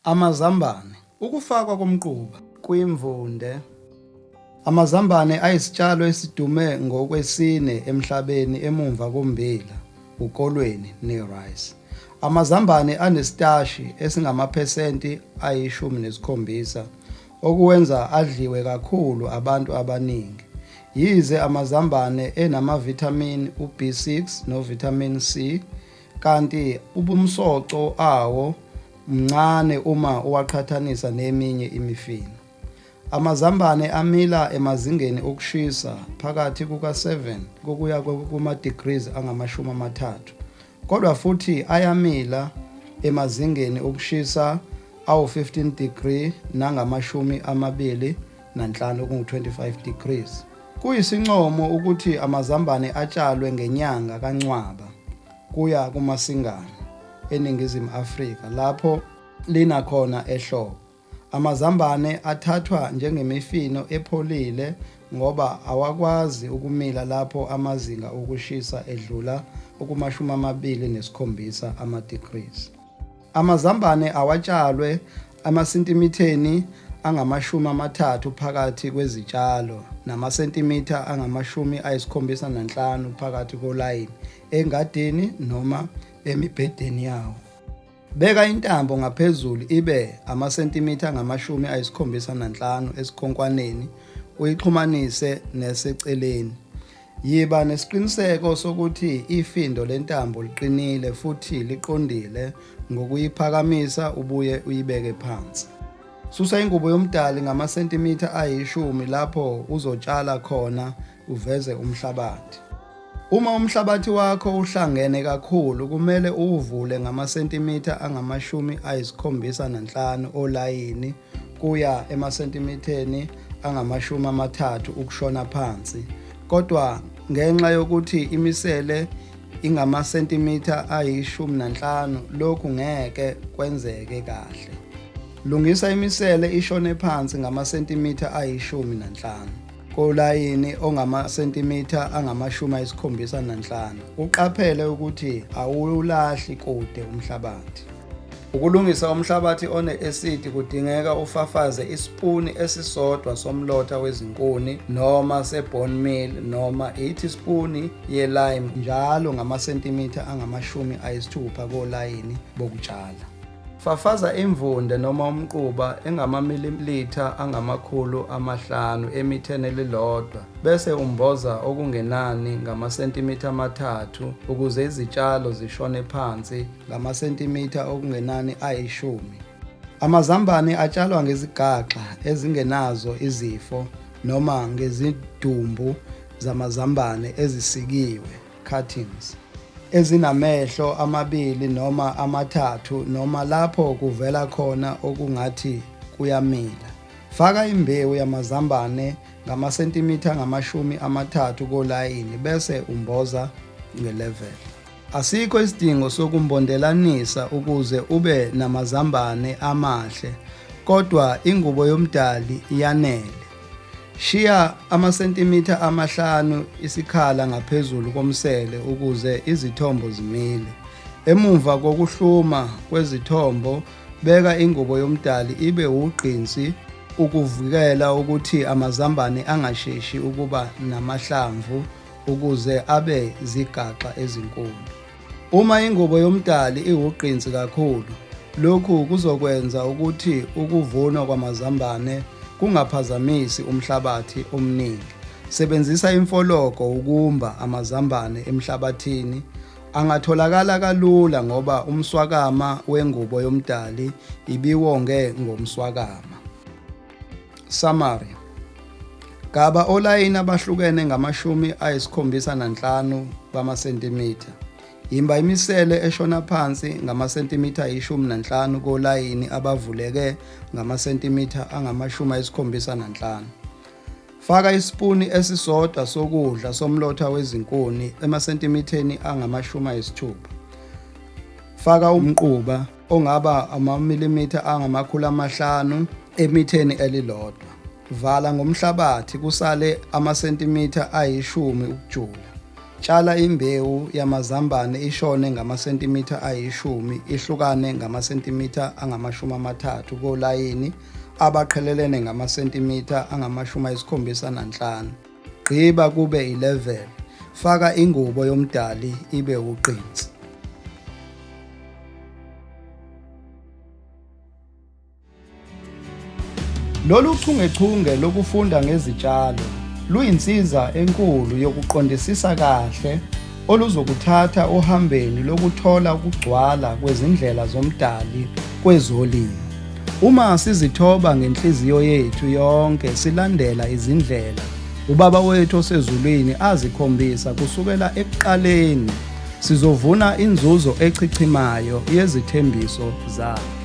Amazambane, ukufakwa komquba kwimvunde. Amazambane ayisitshalo esidume ngokwesine emhlabeni emumva kommbila, ukolweni ne-rice. Amazambane anesitashi esingamaphesenti ayi-17 okuwenza adliwe kakhulu abantu abaningi. Yize amazambane enamavithamini u-B6 novithamini C kanti ubumsoco awo mncane uma uwaqhathanisa neminye imifino. Amazambane amila emazingeni okushisa phakathi kuka-7 kuya kuma-degrees angama-30, kodwa futhi ayamila emazingeni okushisa awu-15 degree nangama-25 okungu-25 degrees. Kuyisincomo ukuthi amazambane atshalwe ngenyanga kaNcwaba kuya kuMasingana eNingizimu Afrika lapho lina khona ehlobo. Amazambane athathwa njengemifino epholile ngoba awakwazi ukumila lapho amazinga okushisa edlula kuma-27 ama-degrees. Amazambane awatshalwe emasentimitheni angama-30 phakathi kwezitshalo namasentimitha angama-75 phakathi kolayini engadini noma emibhedeni yawo. Beka intambo ngaphezulu ibe amasentimitha angama-75 esikhonkwaneni uyixhumanise neseceleni. Yiba nesiqiniseko sokuthi ifindo lentambo liqinile futhi liqondile ngokuyiphakamisa ubuye uyibeke phansi. Susa ingubo yomdali ngamasentimitha ayishumi lapho uzotshala khona uveze umhlabathi. Uma umhlabathi wakho uhlangene kakhulu kumele uwuvule ngamasentimitha angama-75 olayini kuya emasentimitheni angama-30 ukushona phansi, kodwa ngenxa yokuthi imisele ingamasentimitha ayi-15 lokhu ngeke kwenzeke kahle. Lungisa imisele ishone phansi ngamasentimitha ayi-15 kolayini ongamasentimitha angama-75, uqaphele ukuthi awuwulahli kude umhlabathi. Ukulungisa umhlabathi one-esidi kudingeka ufafaze isipuni esisodwa somlotha wezinkuni noma se-bone meal noma ithispuni ye-lime njalo ngamasentimitha angama-60 kolayini bokutshala. Fafaza imvunde noma umquba engamamililitha angama-500 emitheni elilodwa bese umboza okungenani ngamasentimitha amathathu ukuze izitshalo zishone phansi ngamasentimitha okungenani ayishumi. Amazambane atshalwa ngezigaxa ezingenazo izifo noma ngezidumbu zamazambane ezisikiwe, cuttings, ezinamehlo amabili noma amathathu noma lapho kuvela khona okungathi kuyamila. Faka imbewu yamazambane ngamasentimitha angama-30 kolayini bese umboza nge-level. Asikho isidingo sokumbondelanisa ukuze ube namazambane amahle kodwa ingubo yomdali yanele. Shiya amasentimitha amahlanu isikhala ngaphezulu komsele ukuze izithombo zimile. Emuva kokuhluma kwezithombo beka ingubo yomdali ibe wugqinsi ukuvikela ukuthi amazambane angasheshi ukuba namahlamvu ukuze abe zigaxa ezinkulu. Uma ingubo yomdali iwugqinsi kakhulu, lokhu kuzokwenza ukuthi ukuvunwa kwamazambane kungaphazamisi umhlabathi omningi. Sebenzisa imfologo ukumba amazambane emhlabathini. Angatholakala kalula ngoba umswakama wengubo yomdali ibiwonge ngomswakama. Summary. Gaba olayini abahlukene ngama-75 bamasentimitha. Yimba imisele eshona phansi ngamasentimitha ayi-15 kolayini abavuleke ngamasentimitha angama-75. Faka isipuni esisodwa sokudla somlotha wezinkuni emasentimitheni angama-60. Faka umquba ongaba amamilimitha angama-500 emitheni elilodwa. Vala ngomhlabathi kusale amasentimitha ayishumi ukujula. Tshala imbewu yamazambane ishone ngamasentimitha ayishumi ihlukane ngamasentimitha angama-30 kolayini abaqhelelene ngamasentimitha angama-75. Gqiba kube ileveli. Faka ingubo yomdali ibe ugqinsi. Lolu chungechunge lokufunda ngezitshalo luyinsiza enkulu yokuqondisisa kahle oluzokuthatha ohambeni lokuthola ukugcwala kwezindlela zoMdali kwezolimo. Uma sizithoba ngenhliziyo yethu yonke silandela izindlela uBaba wethu osezulwini azikhombisa kusukela ekuqaleni, sizovuna inzuzo echichimayo yezithembiso zakhe.